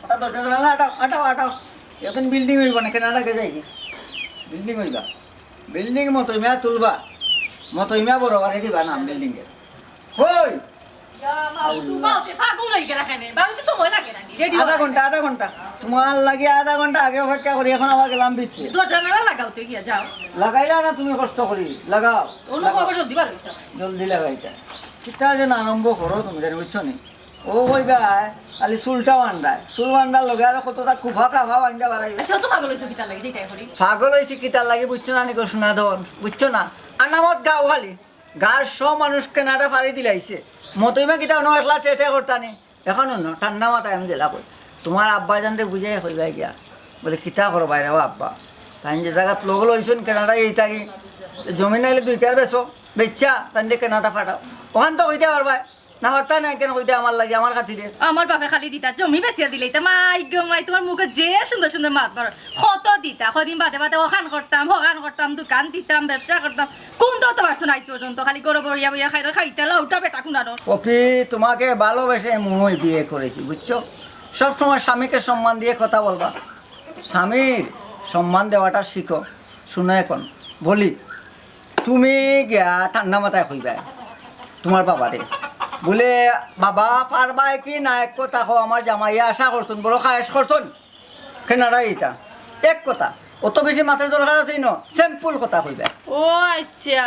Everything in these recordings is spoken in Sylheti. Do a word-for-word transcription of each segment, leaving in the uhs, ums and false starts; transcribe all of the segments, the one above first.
তা দরজা জানালা আটাও, আটাও, আটাও। এখন বিল্ডিং অইবো না, কানাডা কে যাই? বিল্ডিং অইবা। বিল্ডিং মতই মিয়া তুলবা। মতই মিয়া বড় করে দিবা নাম বিল্ডিং এর। হই। ইয়া, মাও, তুই মাও, তুই পাগল অই গেলা কেনে? বারো তো সময় লাগে না নি, রেডি আধা হওয়া। ঘন্টা, আধা ঘন্টা। তোমার লাগি আধা ঘন্টা আগে অপেক্ষা করি, এখন আবার গেলাম ভিতরে। দরজা জানালা লাগাইতে গিয়া যাও। লাগাইলা না তুমি কষ্ট করি, লাগাও। অন্য খবর জলদি বার অইছে। জলদি লাগাইতা। কিতা যে না আরম্ভ করো তুমি জানি, বুঝছো নি? ও কইবা, খালি চুলটা বান্ধায়। চুল বান্ধার লগে আরো কতটা কুফা কাফা বান্ধা বাড়াইবে। আচ্ছা, অত পাগল অইছো কিতার লাগি, যেটাই করি। পাগল অইছি কিতার লাগি, বুঝছো না নি গো, সোনা ধন? বুঝছো না? আনামত গাও খালি। গার সব মানুষ কানাডা ফাড়ি দিলাইছে। মতইমা কিতা অনো একলা টেটে করতা নি? এখন অনো ঠান্ডা মাথায় আমি দিলা কই। তোমার আব্বা জানতে বুঝাই কইবা গিয়া। বলে, "কিতা করো বাইরে ও আব্বা?" তাই যে জাগাত লগ লইছইন কানাডা এই থাকি। জমি নাইলে দুই কার বেচো। বেচ্চা, তাই কানাডা ফাটাও। ওখান তো কইতে পারবায়। না, হরতা নাই কেনে কইতে আমার লাগি, আমার খাতিরে? আমার বাপে খালি দিতা, জমি বেচিয়া দিলাইতা। মাই গো মাই, তোমার মুখে যে সুন্দর সুন্দর মাত বার অয়। কত দিতা, কদিন বাদে বাদে অখান করতাম, হখান করতাম, দোকান দিতাম, ব্যবসা করতাম। কুন্তা তো পারছো না আইজ পর্যন্ত, খালি ঘরো বইয়া বইয়া খাইতে, খাইতে লাউটা বেটা কুনানোর। পপি, তোমাকে ভালোবেসে মই বিয়ে করেছি, বুঝছো? সব সময় স্বামীকে সম্মান দিয়ে কথা বলবা, স্বামীর সম্মান দেওয়াটা শিখো। শুনো এখন বলি, তুমি গিয়া ঠান্ডা মাথায় কইবায় তোমার বাবারে, বলে, "বাবা, পারবায় কি না এক কথা কও, আমার জামাইয়ে আশা করছইন, বড় খায়েশ করছইন, কানাডা ইতা।" এক কথা, অত বেশি মাথার দরকার আছে নি, সিম্পল কথা কইবায়। ও আচ্ছা,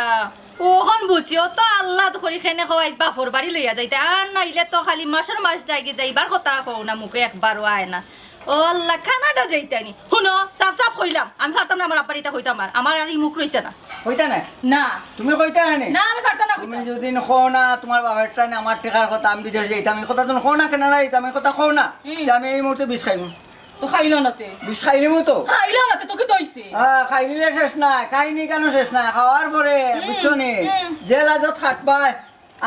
অখন বুঝছি, অত আহ্লাদ করি কেনে কও আইজ বাপর বাড়ি লইয়া যাইতায়, আর নাইলে তো খালি মাসর মাস যাইগে যাইবার কথা কও না, মুখে একবারও আয় না। ও আল্লাহ, কানাডা যাইতায় নি? হুনো, সাফ সাফ কইলাম, আমি পারতাম না আমার আব্বারে ইতা কইতাম, আর আমার আর ই মুখ রইছে না। কইতা না? না। তুমি কইতা না নি? না, আমি পারতাম না তুমি কইতাম। যদি কও না, তোমার বাপের টানে আমার টেকার কথা, আমি বিদেশ যাইতাম, এই কথা তুমি কও না, কানাডা যাইতাম, এই কথা কও না, হুম। তে আমি এই মুহূর্তে বিষ খাইমু। তো খাইলো না তে। বিষ খাইলিমু তো। খাইলো না তে, তো কিতা অইছে? হ্যাঁ, খাইলিলে শেষ না, কাহিনী কেনে শেষ না, খাওয়ার পরে, হুম, বুঝছো নি? হুম। যে লাজত খাটবায়,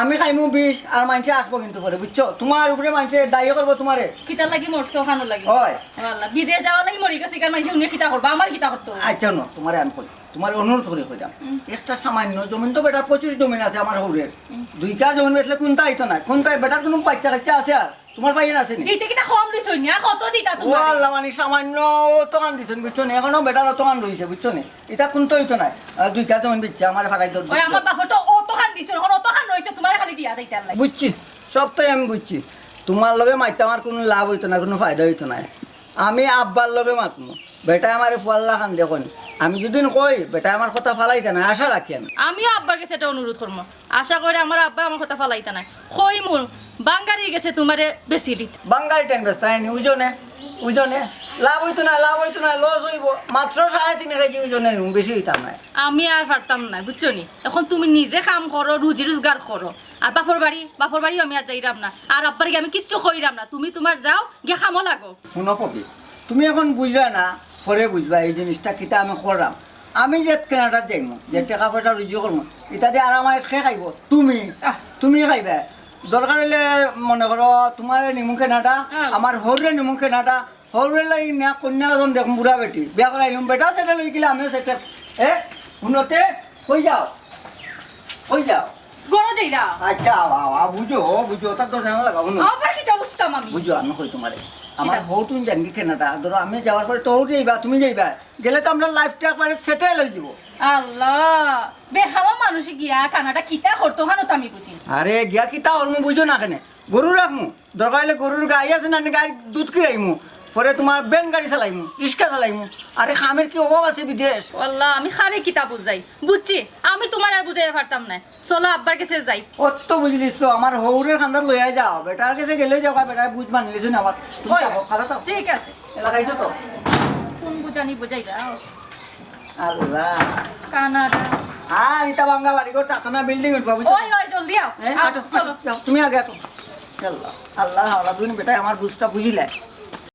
আমি খাইমু বিষ, আর মানষে আসবো কিন্তু পরে, বুঝছো? তোমার উপরে মানষে দায়ী করবো তোমারে। কিতার লাগি মরছো, অখানর লাগি? অয়। ও আল্লাহ, বিদেশ যাওয়ার লাগি মরি গেছো, ইখান মানষে হুনিয়া কিতা করবা? আমার কিতা করতো? আচ্ছা, হুনো, তোমারে আমি কই, তোমারে অনুরোধ করি কইরাম। হুম। একটা সামান্য জমিন তো বেটার প্রচুর জমিন আছে আমার হউরের। হুম। দুই কার জমিন বেচলে কুন্তা অইতো নায়? কুন্তা বেটার কুনু বাচ্চা কাচ্চা আছে আর? তোমার ভাইয়ে না আছে নি? দিতে কিতা কম দিছইন নি? আর কত দিতা ও তোমার? আল্লাহ, মানে সামান্য অতখান দিছইন, বুঝছো নি? এখনো বেটার অতখান রইছে, বুঝছো নি? ইতা কুন্তা অইতো নায়। আর দুই কার জমিন বেচছে, আমারে ফাটাই দর ওই আমার বাপর তো অতখান দিছইন, অখন অতখান রইছে, তোমারে খালি দিয়া যাইতার লাগি। বুঝছি, সব তো আমি বুঝছি। তোমার লগে মাততে আমার কুনু লাভ অইতো না, কুনু ফায়দা অইতো নায়। আমি আব্বার লগে মাতমু। বেটায় আমারে ফুয়ার লাখান দেখইন। আমি যুদিন কই, বেটায় আমার কথা ফালাইতা নায়, আশা রাখি আমি। আমিও আব্বার গেছে এটা অনুরোধ করমু। আশা করি আমার আব্বায় আমার কথা ফালাইতা নায়। কইমু, বাঙ্গারির গেছে তোমারে বেচি দিতা। বাঙ্গারি টেন বেচতা নি, ওজনে, ওজনে। লাভ অইতো নায়, লাভ অইতো নায়, লস অইবো। মাত্র সাড়ে তিন কেজি ওজনে, বেশি অইতাম নায়। আমি আর পারতাম নায়, বুঝছো নি? এখন তুমি নিজে কাম করো, রুজি রোজগার করো, আর বাপর বাড়ি, বাপর বাড়িও আমি আর যাইরাম না, আর আব্বারে গিয়া আমি কিচ্ছু কইরাম না। তুমি তোমার যাও, গিয়া কামো লাগো। হুনো পপি, তুমি এখন বুঝলা না, পরে বুঝবা এই জিনিসটা কিতা আমি করলাম। আমি যে কানাডাত যাইমু, যে টেকা পয়সা রুজি করমু, ইতা দি আর আমার কে খাইবো? তুমি। আহ। তুমি খাইবা। দরকার অইলে মনে করো তোমারে নিমু কানাডা, হ্যাঁ। আমার হউররে নিমু কানাডা, হউররে লাগি না কইন্যা এজন দেখমু বুড়া বেটি, বিয়া করাইলুম, বেটাও সেটেল অইগেলে আমিও সেটেল। এ, হুনো তে, কই যাও, কই যাও। ঘরো যাইরা? আচ্ছা, আও, আও, আও, বুঝো, বুঝো, তার দরজা না লাগাও, হুনো। আবার কিতা বুঝতাম আমি? বুঝো, আমি কই তোমারে। আমার কিতা? হউ তুমি জানি কানাডা, ধরো আমি যাওয়ার পরে তো হউ যাইবা, তুমি যাইবা। গেলে তো আমরা লাইফটা একবারে সেটেল অই যাইবো। আল্লাহ, বেখামা মানুষে গিয়া কানাডা কিতা করতো, অখানও তো আমি বুঝি না। আরে, গিয়া কিতা করমু বুঝো না কেনে? গরু রাখমু, দরকার অইলে গরুর গাই আছে না, গাইর দুধ খিলাইমু, পরে তোমার ভ্যান গাড়ি চালাইমু, রিক্সা চালাইমু। আরে, কামের কি অভাব আছে বিদেশ? আল্লাহ, আমি কারে কিতা বুঝাই? বুঝছি, আমি তোমারে আর বুঝাইয়া পারতাম নায়। চলো, আব্বার গেছে যাই। অত বুঝলিস তো, আমার হউরের কান্দাত লইয়া যাও, বেটার গেছে গেলে যাও, বেটায় বুঝ মানিলিস না আমার। তুমি ওই, থাকো, খাড়া থাকো। ঠিক আছে। এলাকাইছো তো? কোন বুঝানি বুঝাইবা? আল্লাহ। কানাডা। আর ইতা বাঙ্গা বাড়ি ঘর, তাতো না বিল্ডিং উঠবা, বুঝছো? ওই, ওই, জলদি আও। হ্যাঁ, আও, আটো, চলো। আটো, যাও, তুমি আগে আটো। আল্লাহ, আল্লাহ, আল্লাহ, দুই বেটায় আমার বুঝটা বুঝিলে।